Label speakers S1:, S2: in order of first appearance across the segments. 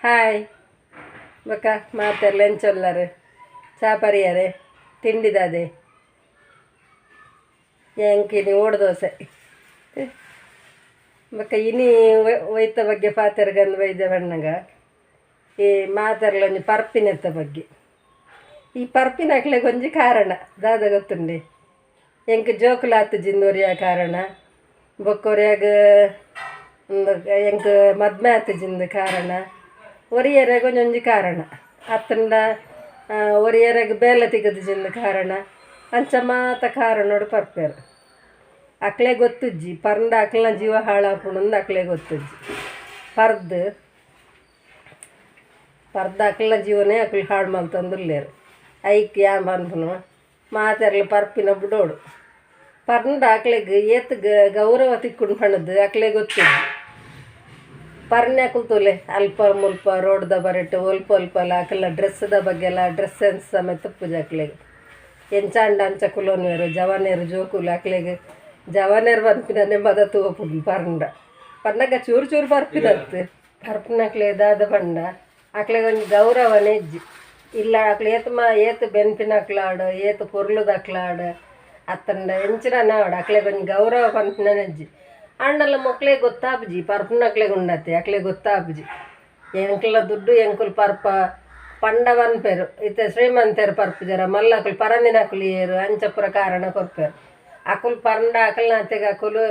S1: Hi ಬೊಕ್ಕ ಮಾತೆರ್ಲ ಎಂಚೊಲ್ಲರು ಚಾಪರಿಯರೆ ತಿಂಡಿದಾದೆ ಎಂಕಿನಿ ಓಡು ದೋಸೆ ಬೊಕ್ಕ ಇನಿ ಒಯ್ತ ಬಗ್ಗೆ ಪಾತೆರ್ಗಂದು ವೈದ್ಯ ಬಣ್ಣಗ ಈ ಮಾತೆರ್ಲ ಒಂಜಿ ಪರ್ಪಿನೆತ್ತ ಬಗ್ಗೆ ಈ ಪರ್ಪಿನಕ್ಲೆಗ್ ಒಂಜಿ ಕಾರಣ ದಾದ ಗೊತ್ತುಂಡೆ ಎಂಕ್ ಜೋಕುಲಾತ್ ಜಿಂದೊರಿಯ ಕಾರಣ ಬೊಕ್ಕೊರಿಯಾಗ ಎಂಕ್ ಮದ್ಮೆ ಆತ್ ಜಿಂದ ಕಾರಣ ಒರಿಯರೆಗ್ ಒಂಜೊಂಜಿ ಕಾರಣ ಅತ್ತಂಡ ಒರಿಯರೆಗ್ ಬೇಲೆ ತಿಕ್ಕದು ಜಿಂದ ಕಾರಣ ಅಂಚ ಮಾತ ಕಾರಣೋಡು ಪರ್ಪೆರ್ ಅಕ್ಲೆ ಗೊತ್ತುಜ್ಜಿ ಪರ್ಂಡ ಅಕ್ಲ್ನ ಜೀವ ಹಾಳಾಪುಂಡು ಅಕ್ಲೆ ಗೊತ್ತುಜ್ಜಿ ಪರ್ದು ಪರ್ದು ಅಕ್ಲ್ನ ಜೀವನೇ ಅಕ್ಲು ಹಾಳು ಮಲ್ತೊಂದುಲ್ಲೆರ್ ಐಕ್ ಯಾನ್ ಪನ್ಪುನು ಮಾತೆರ್ಲ ಪರ್ಪಿನ ಬುಡೋಡು ಪರ್ಂಡ ಅಕ್ಲೆಗ್ ಏತ್ ಗೌರವ ತಿಕ್ಕುಂಡು ಪಂಡುದು ಅಕ್ಲೆ ಗೊತ್ತುಜ್ಜಿ ಪರ್ನೆ ಅಕುಲು ತೂಲೆ ಅಲ್ಪ ಮುಲ್ಪ ರೋಡ್ದ ಬರಿಟ್ ಒಲ್ಪ ಒಲ್ಪಲ ಅಕಲ್ನ ಡ್ರೆಸ್ದ ಬಗ್ಗೆಲ ಡ್ರೆಸ್ ಸೆನ್ಸ್ ಸಮೇತ ಉಪ್ಪುಜಿ ಅಕ್ಲೆಗ್ ಎಂಚಾಂಡ ಅಂಚ ಕುಲೊನ್ವೆರ್ ಜವನೆರ್ ಜೋಕುಲು ಅಕ್ಲೆಗ್ ಜವನೆರ್ ಪನ್ಪಿನನೆ ಮದ ತೂಪುಂಡು ಪರ್ಂಡ ಪನ್ನಗ ಚೂರು ಚೂರು ಪರ್ಪಿನತ್ತು ಪರ್ಪಿನಕ್ಲೆ ದಾದ ಪಂಡ ಅಕ್ಲೆಗ್ ಒಂಜಿ ಗೌರವನೇ ಇಜ್ಜಿ ಇಲ್ಲ ಅಕ್ಲು ಏತ್ ಏತ್ ಬೆನ್ಪಿನಕ್ಲಾಡ್ ಏತ್ ಪೊರ್ಲುದಕ್ಲಾಡ್ ಅತ್ತಂಡ ಎಂಚಿನ ಆವಡ್ ಅಕ್ಲೆಗ್ ಒಂಜಿ ಗೌರವ ಪನ್ಪಿನನೆ ಇಜ್ಜಿ ಆಂಡಲ ಮೊಕ್ಲೆಗ್ ಗೊತ್ತಾಪುಜಿ ಪರ್ಪುನಕ್ಲೆಗ್ ಉಂಡತೆ ಅಕ್ಲೆಗ್ ಗೊತ್ತಾಪುಜಿ ಎಂಕ್ಲ ದುಡ್ಡು ಎಂಕುಲು ಪರ್ಪ ಪಂಡ ಪನ್ಪೆರ್ ಇತ್ತೆ ಶ್ರೀಮಂತೆರ್ ಪರ್ಪುಜರ ಮಲ್ಲಕುಲು ಪರಂದಿನಕುಲು ಏರು ಅಂಚ ಪೂರ ಕಾರಣ ಕೊರ್ಪೆರ್ ಅಕುಲು ಪಂಡ ಅಕಲ್ನಾತೆಗ್ ಅಕುಲು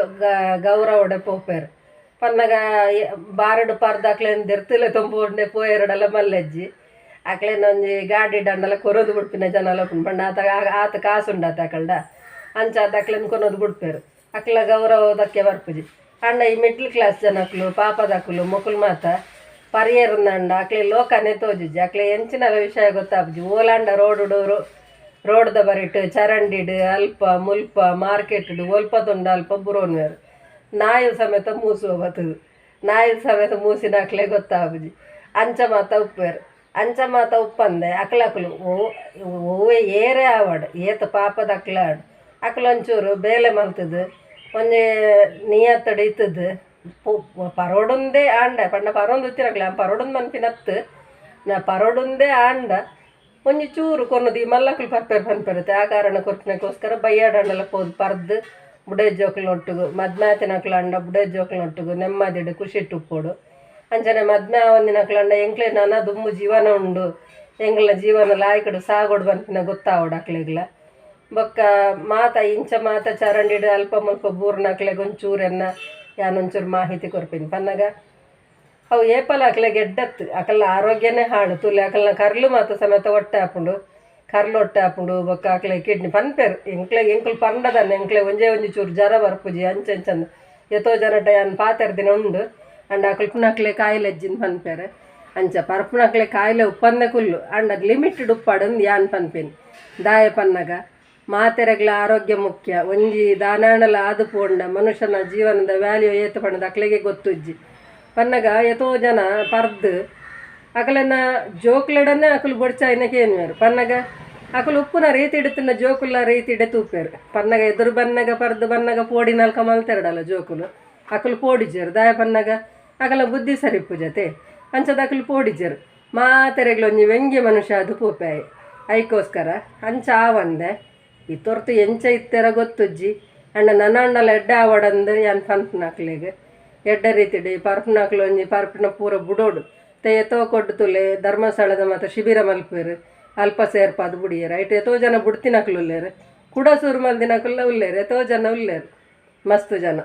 S1: ಗೌರವಡೆ ಪೋಪೆರ್ ಪನ್ನಗ ಬಾರಡ್ ಪರ್ದ್ ಅಕ್ಲೆನ್ ದೆರ್ತುಲೆ ತೊಂಪುಂಡೆ ಪೋಯೆರಡಲ ಮಲ್ಲೆಜ್ಜಿ ಅಕ್ಲೆನ ಒಂಜಿ ಗಾಡಿ ದಂಡಲ ಕೊರೊಂದು ಬುಡ್ಪಿನ ಜನಲ ಉಪ್ಪುಂಡು ಪಂಡ ಆತ ಆತ ಕಾಸುಂಡಾತ ಅಕಲ್ಡ ಅಂಚಾದ್ ಅಕ್ಲೆನ್ ಕೊನೊದು ಬುಡ್ಪೆರ್ ಅಕ್ಲ ಗೌರವ ದಕ್ಕೆ ಬರ್ಪುಜಿ ಆಂಡ ಈ ಮಿಡ್ಲ್ ಕ್ಲಾಸ್ ಜನಕುಲು ಪಾಪದಕುಲು ಮೊಕುಲು ಮಾತ ಪರಿಯರ್ಂದಂಡ ಅಕ್ಲೆ ಲೋಕನೇ ತೋಜುಜಿ ಅಕ್ಲೆ ಎಂಚಿನಲ ವಿಷಯ ಗೊತ್ತಾಪುಜಿ ಓಲಾಂಡ ರೋಡುಡು ರೋಡ್ದ ಬರಿಟ್ ಚರಂಡಿಡ್ ಅಲ್ಪ ಮುಲ್ಪ ಮಾರ್ಕೆಟ್ಡ್ ಒಲ್ಪ ತುಂಡ ಅಲ್ಪ ಬುರೋನ್ವೆರ್ ನಾಯಿ ಸಮೇತ ಮೂಸುವ ಬತ್ತುದು ನಾಯಿ ಸಮೇತ ಮೂಸಿನ ಅಕ್ಲೆ ಗೊತ್ತಾಪುಜಿ ಅಂಚ ಮಾತ ಉಪ್ಪೆರ್ ಅಂಚ ಮಾತ ಉಪ್ಪಂದೆ ಅಕ್ಲಕುಲು ಓವೆ ಏರೇ ಆವಡ್ ಏತ್ ಪಾಪದ ಅಕ್ಲಾಡ್ ಅಕ್ಲು ಒಂಚೂರು ಬೇಲೆ ಮಲ್ತುದು ಒಂಜಿ ನಿಯತ್ತಡ್ ಇತ್ತುದು ಪರೋಡುಂದೇ ಆಂಡ ಪಂಡ ಪರೊಂದು ಇತ್ತಿನಕ್ಲೆ ಪರೋಡುಂದು ಪನ್ಪಿನತ್ತು ನಾ ಪರೋಡುಂದೇ ಆಂಡ ಒಂಜಿ ಚೂರು ಕೊನೊದು ಈ ಮಲ್ಲಕ್ಲು ಪರ್ಪೆರ್ ಪನ್ಪೆರುತ್ತೆ ಆ ಕಾರಣ ಕೊರ್ಪಿನಕ್ಕೋಸ್ಕರ ಬಯ್ಯಾಡಂಡಲ ಪೋದು ಪರ್ದು ಬುಡೆ ಜೋಕುಲ್ನೊಟ್ಟುಗು ಮದ್ಮೆ ಆತಿನಕ್ಲು ಆಂಡ ಬುಡೆ ಜೋಕುಲ್ನೊಟ್ಟುಗು ನೆಮ್ಮದಿಡ್ ಖುಷಿಟ್ ಉಪ್ಪೊಡು ಅಂಚನೆ ಮದ್ಮೆ ಆವಂದಿನಕ್ಲು ಆಂಡ ಎಂಕ್ಲೆ ನನ ದುಂಬು ಜೀವನ ಉಂಡು ಎಂಕ್ಲ್ನ ಜೀವನ ಲಾಯ್ಕಡ್ ಸಾಗೋಡು ಪನ್ಪಿನ ಗೊತ್ತಾವೊಡು ಅಕ್ಲೆಗ್ಲ ಬೊಕ್ಕ ಮಾತ ಇಂಚ ಮಾತ ಚರಂಡಿಡ್ ಅಲ್ಪ ಮುಲ್ಪ ಬೂರ್ನಕ್ಲೆಗ್ ಒಂಚೂರು ಎನ್ನ ಯಾನ್ ಒಂಚೂರು ಮಾಹಿತಿ ಕೊರ್ಪಿನಿ ಪನ್ನಗ ಅವು ಏಪಲ ಅಕ್ಲೆಗ್ ಎಡ್ಡತ್ತು ಅಕಲ್ನ ಆರೋಗ್ಯನೇ ಹಾಳು ತೂಲೆ ಅಕಲ್ನ ಕರ್ಲು ಮಾತ ಸಮೇತ ಒಟ್ಟೆ ಆಪುಂಡು ಕರ್ಲು ಒಟ್ಟೆ ಆಪುಂಡು ಬೊಕ್ಕ ಅಕ್ಲೆ ಕಿಡ್ನಿ ಪನ್ಪೆರ್ ಎಂಕ್ಲೆ ಎಂಕುಲು ಪಂಡದನ್ನ ಎಂಕ್ಲೆ ಒಂಜೇ ಒಂಜಿ ಚೂರು ಜರ ಬರ್ಪುಜಿ ಅಂಚ ಅಂಚಂದು ಏತೋ ಜನಟ ಯಾನ್ ಪಾತೆರ್ದಿನ ಉಂಡು ಅಂಡ ಅಕುಲು ಕಾಯಿಲೆ ಅಜ್ಜಿನ್ ಪನ್ಪೆರ್ ಅಂಚ ಪರ್ಪುನಕ್ಲೆ ಕಾಯಿಲೆ ಉಪ್ಪಂದೆ ಕುಲ್ಲು ಅಂಡ ಲಿಮಿಟೆಡ್ ಉಪ್ಪಡಂದು ಯಾನ್ ಪನ್ಪಿನಿ ದಾಯೆ ಪನ್ನಗ ಮಾತೆರೆಗ್ಲ ಆರೋಗ್ಯ ಮುಖ್ಯ ಒಂಜಿ ದಾನಾಂಡಲ ಆದು ಪೋಂಡ ಮನುಷ್ಯನ ಜೀವನದ ವ್ಯಾಲ್ಯೂ ಏತ್ ಪಂಡದ ಅಕ್ಲೆಗೆ ಗೊತ್ತುಜ್ಜಿ ಪನ್ನಗ ಏತೋ ಜನ ಪರ್ದು ಅಕಲೆನ ಜೋಕ್ಲೆಡನ್ನೇ ಅಕುಲು ಬೊಡ್ಚಾಯಿನ ಕೇನ್ವೆರ್ ಪನ್ನಗ ಅಕುಲು ಉಪ್ಪುನ ರೀತಿ ಇಡುತ್ತಿನ ಜೋಕುಲ ರೀತಿ ಇಡೆ ತೂಪೆರ್ ಪನ್ನಗ ಎದುರು ಬನ್ನಗ ಪರ್ದು ಬನ್ನಗ ಪೋಡಿ ನಲ್ಕ ಮಲ್ತೆರಡಲ್ಲ ಜೋಕುಲು ಅಕುಲು ಪೋಡಿಜೆರ್ ದಾಯ ಪನ್ನಗ ಅಕಲ ಬುದ್ಧಿ ಸರಿಪುಜತೆ ಅಂಚದ ಅಕುಲು ಪೋಡಿಜೆರ್ ಮಾತೆರೆಗ್ಲ ಒಂಜಿ ವ್ಯಂಗ್ಯ ಮನುಷ್ಯ ಅದು ಪೋಪಾಯಿ ಐಕೋಸ್ಕರ ಅಂಚ ಆವಂದೆ ಈ ತೊರ್ತು ಎಂಚ ಇತ್ತೆರ ಗೊತ್ತುಜ್ಜಿ ಅಂಡ ನನಾಂಡಲ ಎಡ್ಡೆ ಆವಡಂದು ಯಾನ್ ಪನ್ಪುನಕ್ಲೆಗ್ ಎಡ್ಡೆ ರೀತಿಡ್ ಪರ್ಪುನಕ್ಲು ಒಂಜಿ ಪರ್ಪಿನ ಪೂರ ಬುಡೋಡು ಏತೋ ಕೊಡ್ಡು ತುಲೆ ಧರ್ಮಸ್ಥಳದ ಮಾತ ಶಿಬಿರ ಮಲ್ಪೆರ್ ಅಲ್ಪ ಸೇರ್ಪಾದ್ ಬುಡಿಯೆರ್ ಐಟ್ ಏತೋ ಜನ ಬುಡ್ತಿನಕ್ಲು ಉಲ್ಲೆರ್ ಕುಡ ಸುರು ಮಲ್ದಿನಕುಲ್ಲ ಉಲ್ಲೆರ್ ಏತೋ ಜನ ಉಲ್ಲೆರ್ ಮಸ್ತ್ ಜನ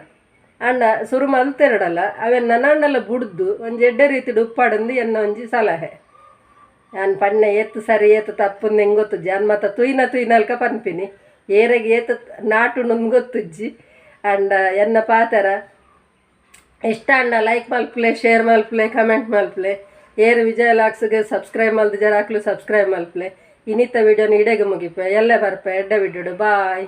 S1: ಅಂಡ ಸುರು ಮಲ್ತೆರಡಲ್ಲ ಅವೆನ್ ನನಾಂಡಲ ಬುಡ್ದು ಒಂಜಿ ಎಡ್ಡೆ ರೀತಿಡ್ ಉಪ್ಪಾಡಂದು ಎನ್ನ ಒಂಜಿ ಸಲಹೆ ಯಾನ್ ಪಣ್ಣೆ ಏತ್ ಸರಿ ಏತ್ ತಪ್ಪುಂದು ಎಂಕ್ ಗೊತ್ತುಜ್ಜಿ ಯಾನ್ ಮಾತ ತೂಯಿನ ತೂಯಿನಲ್ಕ ಪನ್ಪಿನಿ ಏರೆಗ್ ಏತ್ ನಾಟುಂಡು ಗೊತ್ತುಜ್ಜಿ ಅಂಡ ಎನ್ನ ಪಾತೆರ ಇಷ್ಟ ಅಂಡ ಲೈಕ್ ಮಲ್ಪುಲೆ ಶೇರ್ ಮಲ್ಪುಲೆ ಕಮೆಂಟ್ ಮಲ್ಪುಲೆ ಏರ್ ವಿಜಯ ಲಾಕ್ಸ್ಗೆ ಸಬ್ಸ್ಕ್ರೈಬ್ ಮಲ್ದಿಜರ ಅಕ್ಲು ಸಬ್ಸ್ಕ್ರೈಬ್ ಮಲ್ಪುಲೆ ಇನಿತ ವಿಡಿಯೋನ ಇಡೆಗ್ ಮುಗಿಪೆ ಎಲ್ಲೆ ಬರ್ಪೆ ಎಡ್ಡೆ ವಿಡಿಯೋಡು ಬಾಯ್.